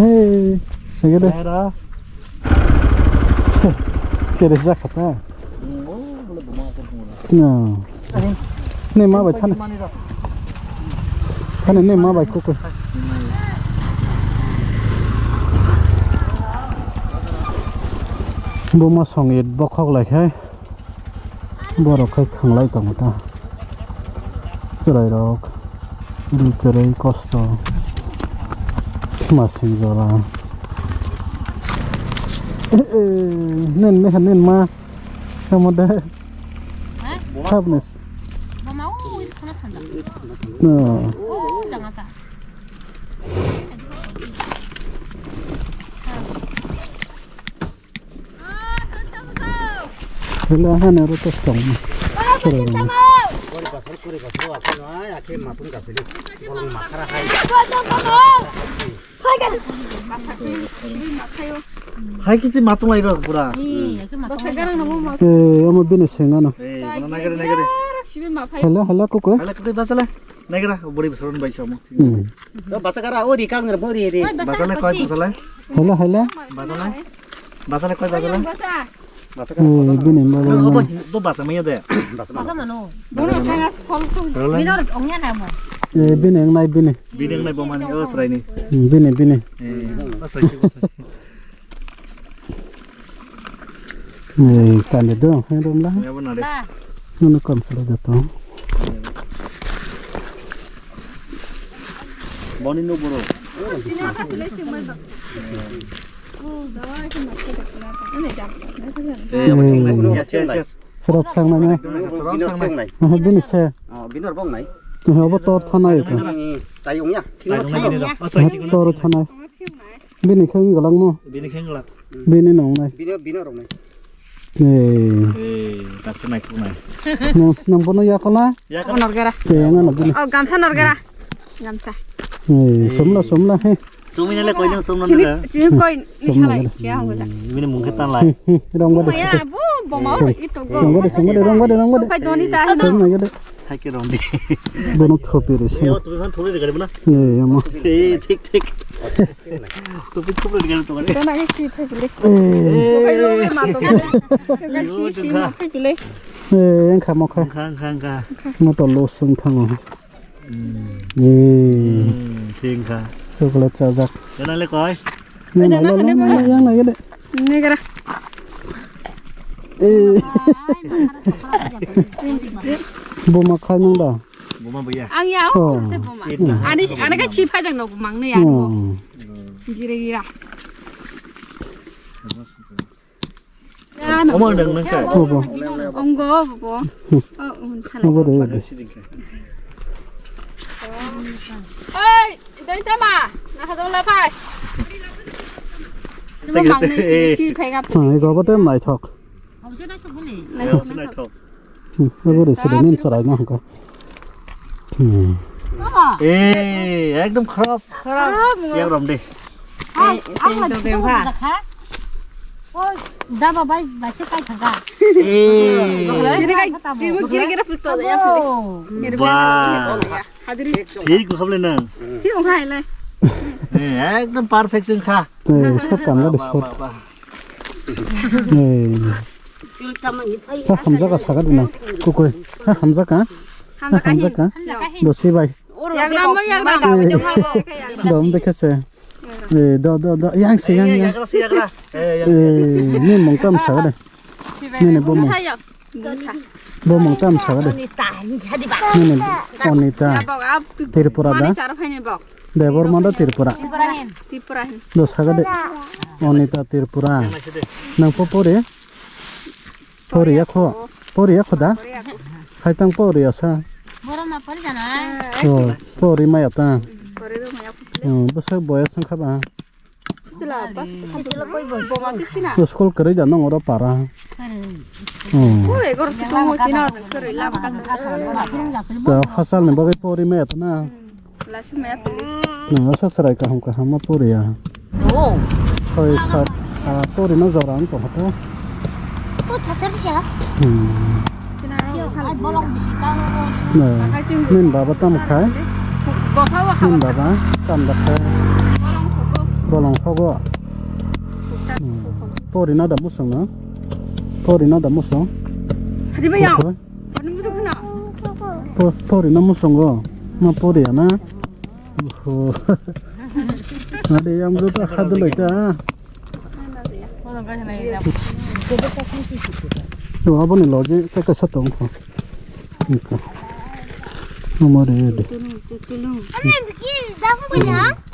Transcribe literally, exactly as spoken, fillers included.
Hey, lagi deh. Era. Kere sa khata. Oh, boleh buma apa semua. No. Ni ma bai thani. Thani ni ma bai kukui. Buma songit bokhok lai khai. Borok khai thwnglai tongo ta. Chwrairok ri kwrwi kosto masing jora. Eh, eh, nen meha nen ma. Tamo de. Ha? Sabnis. Boma ui khona thanda. No. Oh, jangan ta. Hello, hana ro to tong. Kori basar, kori basar, asal no, ai, ake matung ka pili. Bolong makara hai. Hai kiti matung lai ro pura. Eh, amo bini sengano. Eh, mana nagare, nagare. Hello, hello, kukui. Hello, kiti basala. Naigra, bori bwsarok bai samo. Hmm. Basakara, o ri kang ri, bori ri. Basale koi, basale? Hello, hello. Basale? Basale koi, basale? Basakara. Eh, bini, bini, bini. Bo, bo basa maya de. Basa mano. Bono thanga phol thung. Hello? Bino ongya na mo. Eh, bini, nai bini. Bini, nai bo mani, o sraini. Hmm, bini, bini. Eh, o sraini, o sraini. Ei, kande do, hai rom la. Ya, benar deh. Ba. Nono kam sala da to. Boni no boro. Eh, apa sih, nai? Yes, yes, yes. Serap sang nai. Serap sang nai. Ah, bini se. Ah, bini oro bong nai. Eh, obo tor thanai ko. Tayung ya. Tayung ya. Tor thanai. Bini khe wng gwlak mo? Bini khe wng gwlak. Bini no wngnai. Bini, bini rok nai. Eh. Eh, tak se nai khuk nai. Nang, nang bono yakol na? Yakol. Norgara. Te yang ano bini. Oh, gamsa norgara. Gamsa. Eh, somla, somla, he. Sumina le koi nang somna. Chini, chini koi ni somna salai. Kya hoga? Bini mung khe tan lai. Hmm, hmm, rong bade. Maya, bo, bo mau itu go. Rong bade, rong bade, rong bade, rong bade. Pai doni ta. Somna gede. Hai ke rong di. Bono thopi re se. Yo, tu man thopi re gari mana? Eh, amo. Eh, thik, thik. Topi khop rwdi gana tongo. Tona ke si thai bile. Eh. Tokai rok le ma tongo. Tokai si si ma thai bile. Eh, wngkha mokha. Wngkha, wngkha, wngkha. Motor los wng thango. Hmm. Eh. Hmm, thik wngkha. Chocolate chajak. Tona le koi? Yang na gede. Negara. Eh. Buma khai nang da? Buma buya. Ang ya, oh, se buma. Ani, ani ka chi phai jang no mang ne ya. Oh. Gira, gira. Omo dang nang ka. Obo. Onggo, obo. Oh, um, sana. Obo de. Oi, doi tama. Na hadong la pas. Tagi, mang ne tagi. Chi phai ga. Ah, ego obo te mai thok. Obo se nai thok. Hmm, obo de sida nin chwrai na hangka. Hmm. Eh, ekdom kharap. Kharap. Ekdom de. Ang, ang lagi tu dah kha. Oh, dah ba bai, bai se kai thangka. Eh. Kiri kai, kiri kiri pul to ya pul. Bah. Hadiri. Thik ko khable nang. Thik ko khai le. Eh, ekdom perfect jeng kha. Eh, sab kam la de sab. Bah, bah, bah. Eh. Ta hamjaka sagat na. Kukui. Ha hamjaka. Hamjaka. Dosi bai. Yagram mo yagram. Dom dekhe se. Eh, do, do, do. Yang se, yang, yang. Yagra se, yagra. Eh, ni mung tam sagat de. Ni, ni bo mung. Bo mung tam sagat de. Ni, ni Onita. Tripura da. Debor manda Tripura. Tripura hin. Do saga de. Onita Tripura. Nang po pore? Pore ya kho. Pore ya kho da? Hai tang pore ya sa. Borok ma pore jana. Oh, pore ma ya ta. Oh, bwsak boya sang kha ba. School kwrwi da nang oro para. Oh. Oi, gor tu mo kino kwrwi lama ka. Ta hasal ni bagwi pore ma ya ta na. Lasu maya pili. Nang asa chwrai kaham kaham ma poriya. Oh. Soi sat, ah, pori no jora ang tongkha to. To thatar kya? Hmm. Bolong bisi ta. Na, nin baba tam khai? Nin baba tam da khai? Bolong khago. Hmm. Pori na da musung na? Pori na da musung? Hadi ba yang. Oho. Anu mudu khna. Po-, pori na musung go. Ma pori ya na? Oho. Ade yang bro ta khadu lai ta. Yo, aboni logi ka ka sa tong ko. Iko. Amore de. Ane biki da ko ya.